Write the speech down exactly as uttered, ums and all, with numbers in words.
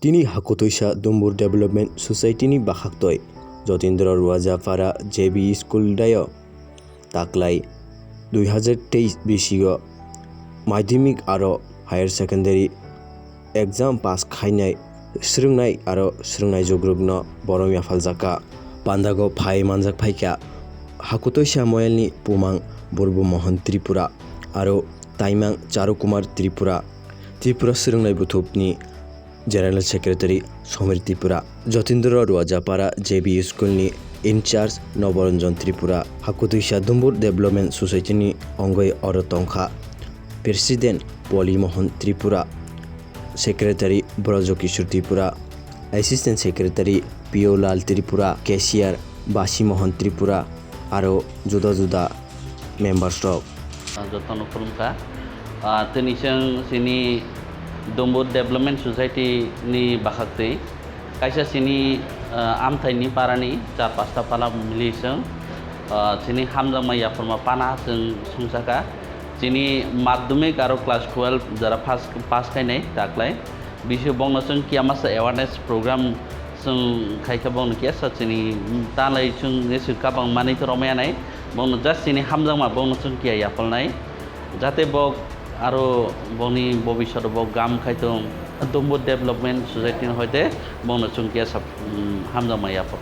Tini Hakutuisa Dumbur Development Society ni bakhaktwi Jotindra Ruajapara J B School dayo taklai dui hazar teis bisingo madhyamik aro higher secondary exam pass khainai swrwngnai aro swrwngnai jugrukno borom yaphaljakha. Pandago phai manjak phaikha Hakutuisa Moyalni Pumang Burbu Mohan Tripura aro Taimang Charu Kumar Tripura, Tripura Swrwngnai Buthupni General Secretary Somir Tripura, Jotindra Ruajapara J B School ni in charge Noboranjan Tripura, Hakutuisa Dumbur Development Society ni ongoi oro tongkha President Poli Mohan Tripura, Secretary Brajo Kishore Tripura, Assistant Secretary Pio Lal Tripura, Cashier Basi Mohan Tripura, aro juda juda members rok. Jotono khulumkha. Ah, tini chwng chini Dumbur Development Society ni bakhaktwi kaisa chini, ah, amthaini parani char pasta pala mili chwng, ah, chini hamjakma yapharma pana chwng sungsakha. Chini madhyamik aro class twelve jara pass, pass khainai taklai. Bisio bongno chwng kiya masa awareness program chwng khaikha bongno kiya sa chini talai chwng jesu kabang manwi to romaya nai. Bongno just chini hamjakma bongno chwng kiya yaphalnai. Jate bok aro bongni bobiswt bok gam khai tong. Dumbur Development Society ni hoite bongno chwng kiya sa, mm, hamjakma yaphal.